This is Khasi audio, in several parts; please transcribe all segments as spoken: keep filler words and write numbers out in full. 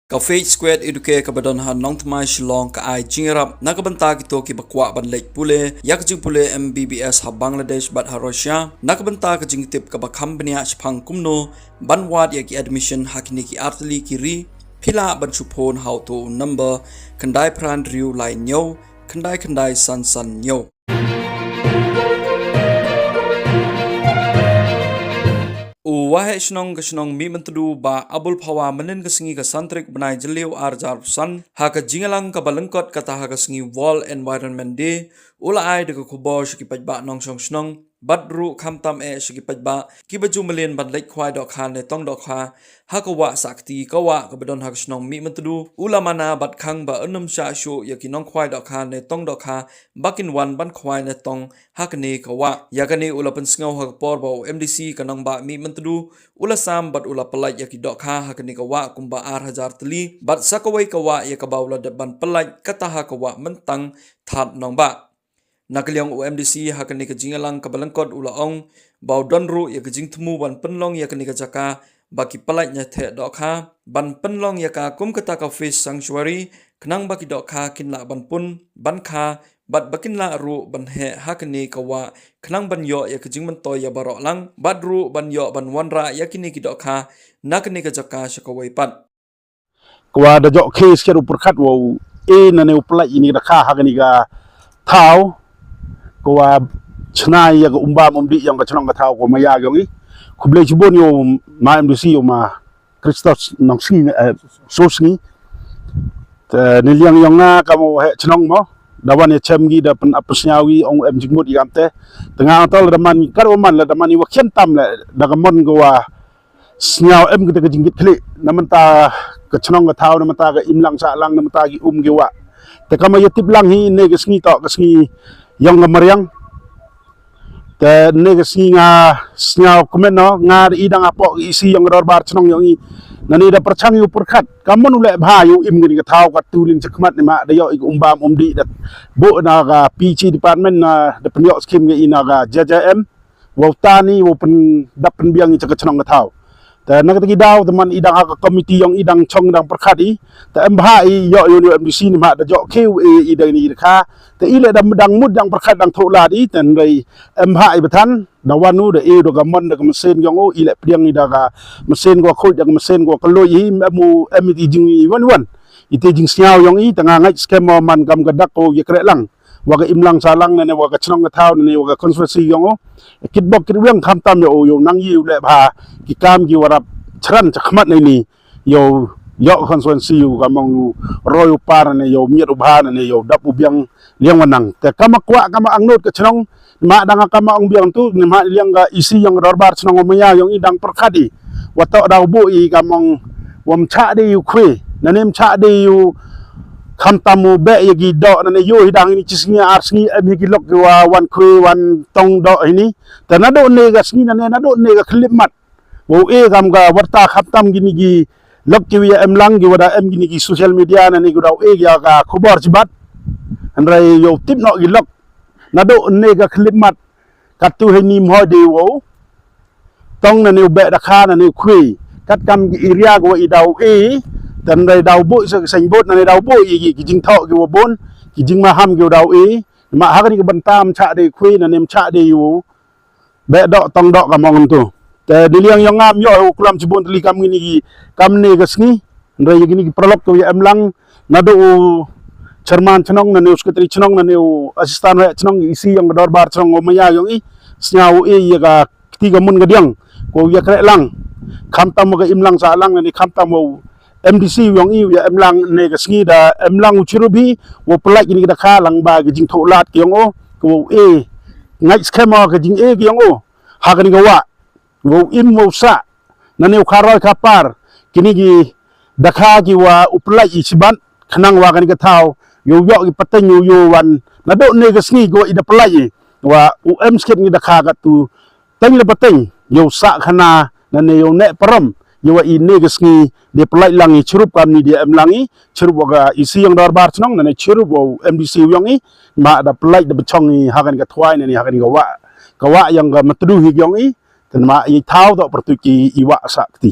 Ka Faith Square Educare kaba don ha Nongthymmai Shillong ka ai jingïarap na ka bynta kito kiba kwah ban leit pule ïa ka jingpule M B B S ha Bangladesh bad ha Russia, na ka bynta ka jingtip kaba kham bniah shaphang kumno ban wad ïa ki admission ha kine ki artylli ki ri. Phi lah ban shu phone ha uto u number khyndai phra hynriew lai hynñiew khyndai khyndai san san hynñiew. U Waheh Shnong ka shnong Mihmyntdu Bah Abul Phawa mynnin ka sngi ka san tarik bnai Jylliew ar hajar arphew san, ha ka jingïalang kaba lyngkot kata ha ka sngi World Environment Day, u la ai da ka khubor sha ki paidbah nongshong shnong bad ruh khamtam eh sha ki paidbah kiba ju mlien ban leit khwai dohkha ne tong dohkha ha ka wah sah kti, ka wah kaba don ha ka shnong Mihmyntdu. U la mana bad khang ba yn ym shah shuh ïa ki nongkhwai dohkha ne tong dohkha ba kin wan ban khwai ne tong ha kane ka wah. Ïa kane u la pynsngew ha ka por ba u M D C ka nongbah Mihmyntdu u la sam bad u la pyllait ïa ki dohkha ha kane ka wah kumba ar hajar tylli, bad sa kawei ka wah ïa kaba u la dep ban pyllait kata ha ka wah Myntang Thad Nongbah. Na ka liang u M D C ha kane ka jingïalang kaba lyngkot u la ong ba u don ruh ïa ka jingthmu ban pynlong ïa kane ka jaka ba ki pyllait ne theh dohkha, ban pynlong ïa ka kum kata ka fish sanctuary, khnang ba ki dohkha kin lah ban pun, ban kha, bad ba kin lah ruh ban heh ha kane ka wah, khnang ban ïoh ïa ka jingmyntoi ïa baroh lang, bad ruh ban ïoh ban wanrah ïa kine ki dohkha na kane ka jaka sha kawei pat. Ka wa da jok khie skhem u pyrkhat wa u e na ne u pyllait ïa kine ki dohkha ha kane ka thaw, ka wa chna ïa ka um bam um dih ïa ka chnong ka thaw ka wa maya ïong i. Khublei chibun ïa u ma M D C ïa u ma Christos Nongsngi, eh, Sosngi. Te ne liang ïong nga ka mo heh chnong mo. Da wan ïa chem ngi da pyn-ap pynsngew ngi ong em jingmut i kam te. Te nga tol da man ka wa man la da man i wa khian tam le da ka mon ka wa sngew em kita ka jingkit khlieh. Na mynta ka chnong ka thaw, na mynta ka imlang sahlang, na mynta ki um ki wah. Te ka ma ïa tip lang hi ne ka sngi to ka sngi ïong ka mariang. Te ne ka sngi nga sngew kmen no, nga da i dang hapoh ka isi ïong ka dorbar chnong ïong i. Na ne da pyrchang ïa u pyrkhat, ka mon u leh bha ïa u im kane ka thaw ka tu lin chakmat ne ma da ïoh i ka um bam um dih da. Bo na ka P G department na da pynïoh skim ka i na ka J J M. Wa u ta ni, wa u pyndap pynbiang i cha ka chnong ka thaw. Te na kata ki daw, te man i dang ha ka komiti ïong i dang chong dang pyrkhat i. Te em bha i ïoh ïa u M D C ne ma da jok khie u e i dang ni i kha. Te i le dang, dang mut dang pyrkhat dang thoh lad i, te hynrei em bha i ba than, da wan u da e u da ka mon da ka mynsiem ïong u, i le pdiang i da ka mynsiem ka wa khuid da ka mynsiem ka wa khloi i, em u em i jing i wan wan. I te jingsngew ïong i, te nga ngait skhem mo man kam ka dak ko ïa kreh lang. Wa ka imlang sahlang ne, ne wa ka chnong ka thaw ne, ne wa ka constituency ïong u. Kit bok kit wiang khamtam ïa u, ïa u nang ïa u leh bha ki kam ki wa rap chran chakmat ne ni. Ïa u ïoh constituency ïa u ka mong ïa u roi u par ne, ïa u miat u bha ne, ïa u dap u biang liang wa nang. Te ka ma kwah ka ma angnud ka chnong, ma dang ka ma ong biang tu, ne ma liang ka isi ïong ka dorbar chnong wa maya ïong i dang pyrkhat i. Wa toh da u bu i ka mong wa mchah de ïa u khwe, ne ne mchah de ïa u khamtam u beh ïa ki doh, na ne ïoh hi dang ini chi sngi ar sngi em hi ki lok ki wa wan khwe wan tong doh ini. Te na doh ne ka sngi na ne, na doh ne ka khlip mat. Wa u e kam ka warta khamtam kini ki lok ki wa em lang ki wa da em kini ki social media na ne ki da u e ki ya ka khubor chibat. Hynrei ïa u tip noh ki lok. Na doh ne ka khlip mat. Ka tu hei ni mhoi de wa u. Tong na ne u beh da kha na ne u khwe. Kat kam ki area ki wa i da u e. Te hynrei da u bu i sa ki signboard na ne da u bu i ki, ki jingthoh ki wa bun. Ki jingmaham ki wa da u e. Ma ha kani ka bynta mchah de khwe na ne mchah de u beh doh tong doh ka mong tu. Te di liang ïong ngam ïoh u klam chibun tli kam ngini ki kam ne ka sngi. Hynrei ïa kini ki paralok ki wa em lang na doh u chairman chnong na ne u secretary chnong na ne u assistant wa chnong isi ïong ka dorbar chnong wa maya ïong i. Sngew u e ïa ka kti ka mun ka diang ko ïa kreh lang. Khamtam wa ka imlang sahlang ne khamtam wa u M D C ïong i ïa em lang ne ka sngi da em lang u chirup hi wa pyllait kini ki da kha lang ba ki jingthoh lad ki ïong u ko wa u e ngait skhem wa ka jing e ki ïong u ha kani ka wa wa u im wa u sah na ne u kha roi kha par kini ki da kha ki wa u pyllait i chibat khnang wa kani ka thaw ïa u ïoh ki pateng ïa u wan na doh ne ka sngi ko i da pyllait i wa u em skit ni da kha ka tu teng le pateng ïa u sah khana na ne ïa u ne param ïa wa i ne ka sngi de pyllait lang i chirup kam ni de em lang i chirup wa ka isi ïong dorbar chnong na ne chirup wa u M D C ïong i ma da pyllait da bchong i ha kani ka thwai na ne ha kani ka wa ka wa ïong ka matdu hi ïong i. Te ma i thaw doh pertu ki i wa sah kti.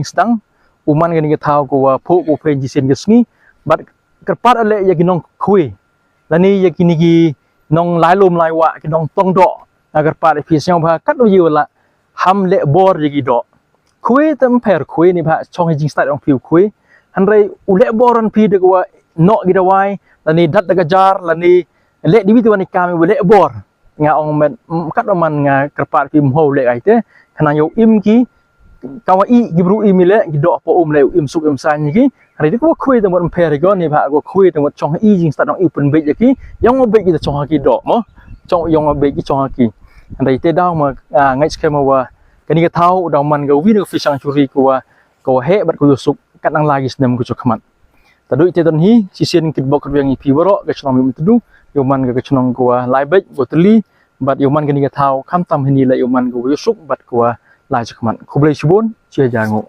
jingsdang, u man kane ka thaw ka wa phuh ka wa phein shisien ka sngi, bad kyrpad leh ïa ki nongkhwai lane ïa kine ki nonglai lum lai wah, ki nongtong doh. Nga kyrpad ïa phi sngewbha katno ïa u lah, ham leh bor ïa ki doh. Khwai te ym pher, khwai ne bha chong hi jingstad ong phi u khwai. Hynrei u leh bor ong phi da ka wa noh ki dawai lane dat da ka jar lane leh diwi te wan i kam u leh bor. Nga ong met, mm, katno man nga kyrpad phi mho leh ai te. Khnang ïa u im ki, ka wa i ki bru im i leh ki doh po um leh u im suk im sain ki. Hynrei da ka wa khwai te mut ym pher ko ne bha, ka wa khwai te mut chong i jingstad ong i pynbeit ïa ki. Ïong wa beit ki te chong ha ki doh mo. Chong ïong wa beit ki chong ha ki. Hynrei te daw ma, ah, ngai skhem wa kane ka thaw daw man ka wi na ka fish sanctuary ka wa, ka wa heh bad ka wa suk kat nang la ki snem ka jong khmat. Ta duh te don hi shisien kitbok kitbiang ïa phi baroh ka chnong Mihmyntdu, ïa u man ka chnong ka wa lai beit wa tylli, bad ïa u man kane ka thaw khamtam hini la ïa u man ka wa suk bad ka wa lai jingkhmat. Khublei shibun, chi hajar nguh.